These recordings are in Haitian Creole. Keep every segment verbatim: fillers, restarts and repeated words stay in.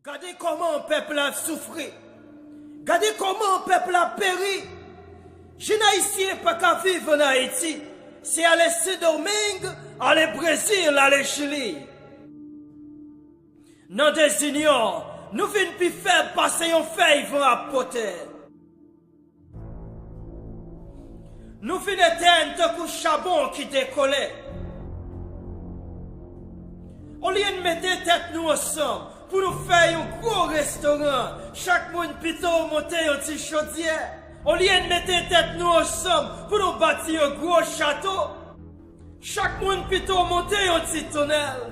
Gade kòman pèp la ap soufri. Gade kòman pèp la ap peri. Jèn ayisyen pa ka viv ann Ayiti. Se ale Sendomeng, ale Brezil, ale Chili. Nan dezinyon, nou vin pi fèb pase yon fèy van ap pote. Nou vin etèn tankou chabon ki dekole. Olye n mete tèt nou ansanm pou nou fè yon gwo restoran, chak moun pito monte yon ti chodyè. Olye n mete tèt nou ansanm pou nou bati yon gwo chato, chak moun pito monte yon ti tonèl.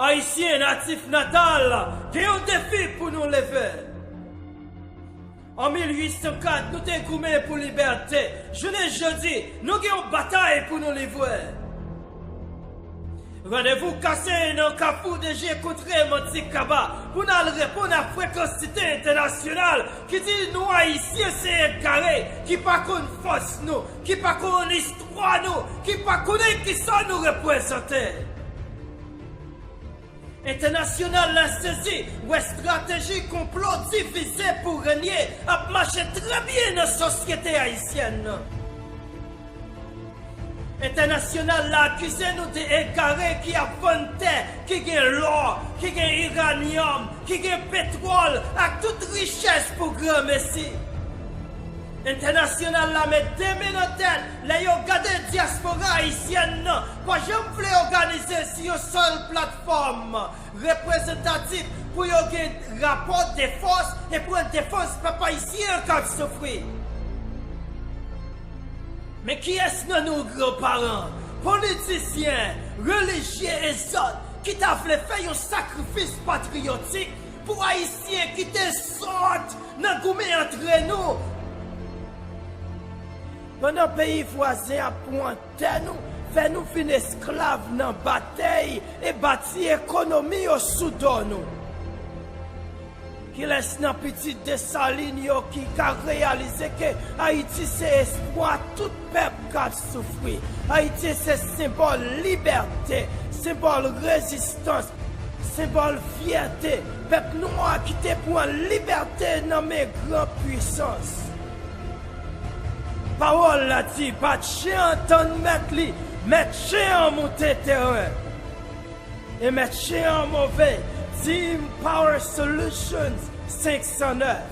Ayisyen natif natal, gen yon defi pou nou leve. An mil uit san kat, nou te goumen pou libète. Jounen jodi, nou gen yon batay pou nou livre. Randevou kase nan Kafou de Je kontre Manti Kaba pou n al reponn a frekansite entènasyonal ki di nou Ayisyen se egare, ki pa konn fòs nou, ki pa konn istwa nou, ki pa konnen kisa nou reprezante. Entènasyonal la sezi, wè estrateji konplo divize pou renye ap mache trè byen nan sosyete ayisyèn nan. Entènasyonal la akize nou de egare ki ap vann tè ki gen lò, ki gen iranyòm, ki gen petwòl ak tout richès pou granmesi. Entènasyonal la met de men nan tèt lè yo gade dyaspora ayisyèn nan pa janm vle òganize sou yon sèl platfòm reprezantatif pou yo gen rapò de fòs e pran defans pèp ayisyen an k ap soufri. Men kiyès nan nou granparan, politisyen, relijye e zòt ki ta vle fè yon sakrifis patriyotik pou Ayisyen ki te sòt nan goumen antre nou? Pandan peyi vwazen ap pran tè nou, fè nou vin esklav nan batèy e bati ekonomi yo sou do nou. Kilès nan pitit Desalin yo ki ka reyalize ke Ayiti se espwa tout pèp k ap soufri? Ayiti se senbòl libète, senbòl rezistans, senbòl fyète pèp nwa ki te pran libète nan men gran pwisans. Pawòl la di, bat chen an tann mèt li, mèt chen an moute teren. E mèt chen an move. Team Power Solutions senk san nèf.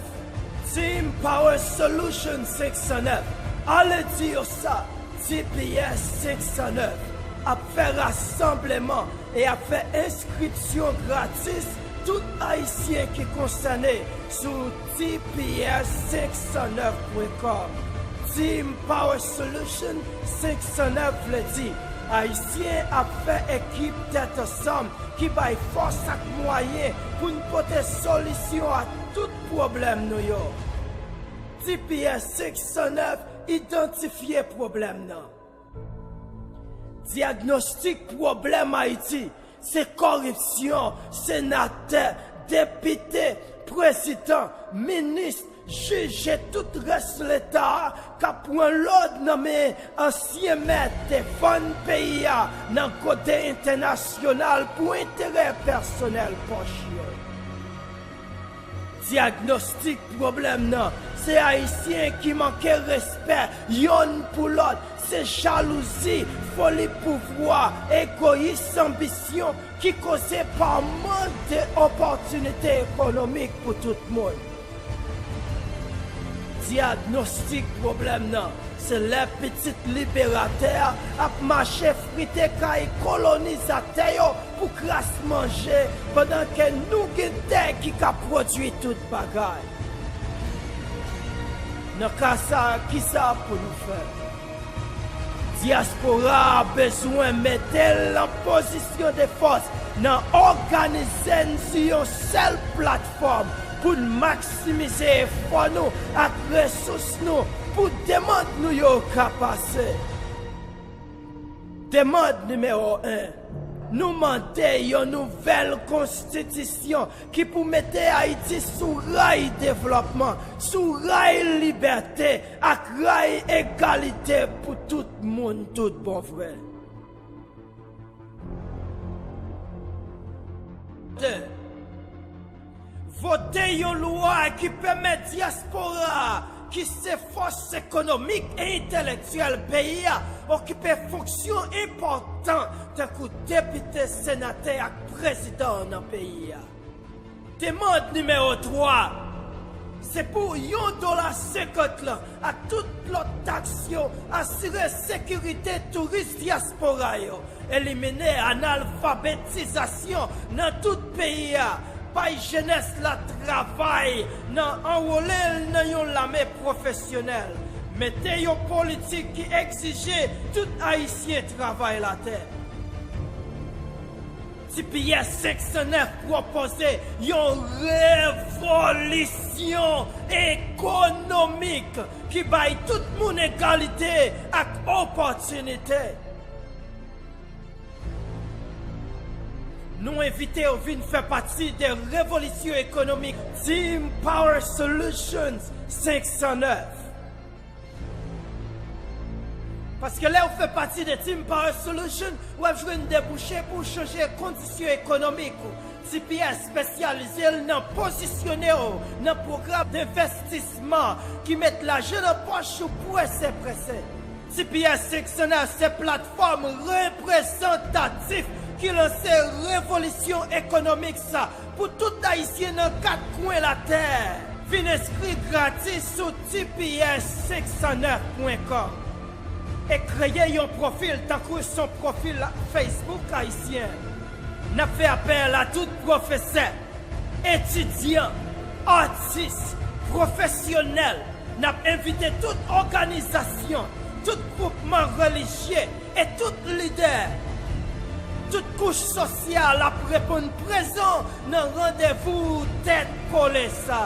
Team Power Solutions senk san nèf. Ale di yo sa, T P S senk san nèf ap fè rasanbleman e ap fè enskripsyon gratis tout Ayisyen ki konsène sou T P S senk san nèf pwen kòm. Team Power Solution senk san nèf vle di Ayisyen ap fè ekip tèt ansanm ki bay fòs ak mwayen pou n pote solisyon a tout pwoblèm nou yo. T P S senk san nèf idantifye pwoblèm nan. Dyagnostik pwoblèm Ayiti se koripsyon, senatè, depite, prezidan, minis, jij e tout rès Leta a k ap pran lòd nan men ansyen mèt te vann peyi a nan gode entènasyonal pou enterè pèsonèl pòch yo. Dyagnostik pwoblèm nan se Ayisyen ki manke respè yonn pou lòt, se jalouzi, foli pouvwa, egoyis, anbisyon ki koze pa mank de opòtinite ekonomik pou tout moun. Dyagnostik pwoblèm nan se lè pitit liberatè a ap mache frite kay kolonizatè yo pou kras manje, pandan ke nou gen tè ki ka pwodui tout bagay. Nan ka sa a, kisa pou nou fè? Dyaspora a bezwen mete l nan pozisyon de fòs, nan òganize n sou yon sèl platfòm pou n maksimize efò nou ak resous nou pou demann nou yo ka pase. Demann nimewo en, nou mande yon nouvèl konstitisyon ki pou mete Ayiti sou ray devlòpman, sou ray libète ak ray egalite pou tout moun tout bon vre. De, Vote yon lwa ki pèmèt dyaspora a, ki se fòs ekonomik e entèlektyèl peyi a, okipe fonksyon enpòtan tankou depite, senatè ak prezidan nan peyi a. Demann nimewo twa, se pou yon dola senkant lan ak tout lòt taks yo asire sekirite touris dyaspora yo, elimine analfabetizasyon nan tout peyi a, bay jenès la travay nan anwole l nan yon lame pwofesyonèl, mete yon politik ki egzije tout Ayisyen travay latè. T P S senk san nèf pwopoze yon revolisyon ekonomik ki bay tout moun egalite ak opòtinite. Nou envite w vin fè pati de revolisyon ekonomik Team Power Solutions senk san nèf. Paske lè w fè pati de Team Power Solution, w ap jwenn debouche pou w chanje kondisyon ekonomik ou. T P S espesyalize l nan pozisyone w nan pwogram denvestisman ki met lajan nan pòch ou prese prese. T P S senk san nèf se platfòm reprezantatif ki lanse revolisyon ekonomik sa pou tout Ayisyen nan kat kwen latè. Vin enskri gratis sou T P S senk san nèf pwen kòm e kreye yon pwofil tankou s on pwofil Facebook ayisyen. N ap fè apèl a tout pwofesè, etidyan, atis, pwofesyonèl. N ap envite tout òganizasyon, tout gwoupman relijye e tout lidè, tout kouch sosyal ap reponn prezan nan randevou tèt kole sa.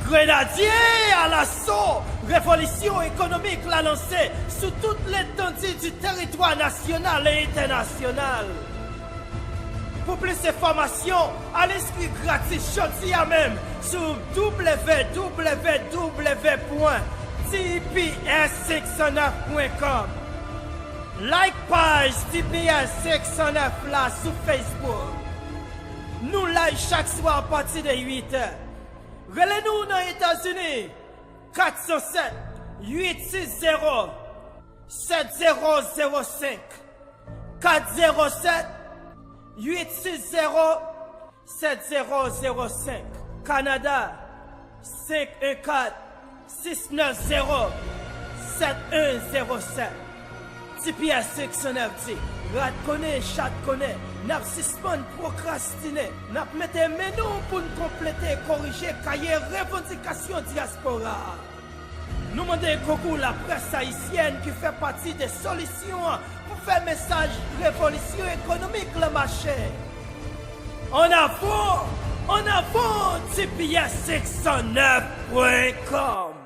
Grenadye alaso! Revolisyon ekonomik la lanse sou tout letandi di teritwa nasyonal e entènasyonal. Pou plis enfòmasyon, al enskri gratis jodi a menm sou w w w pwen t p s senk san nèf pwen kòm. Like paj T P S senk san nèf la sou Facebook. Nou live chak swa apati de uit è. Rele nou nan Etazini, kat san sèt, uit sis zewo, sèt zewo zewo senk, kat zewo sèt, uit sis zewo, sèt zewo zewo senk. Kanada, senk en kat, sis nèf zewo, sèt en zewo sèt. T P S senk san nèf di, rat konnen, chat konnen, n ap sispann pwokrastine, n ap mete men nou pou n konplete, korije kaye revandikasyon dyaspora a. Nou mande konkou laprès ayisyèn ki fè pati de solisyon an pou fè mesaj revolisyon ekonomik lan mache. Ann avan, ann avan, T P S senk san nèf pwen kòm.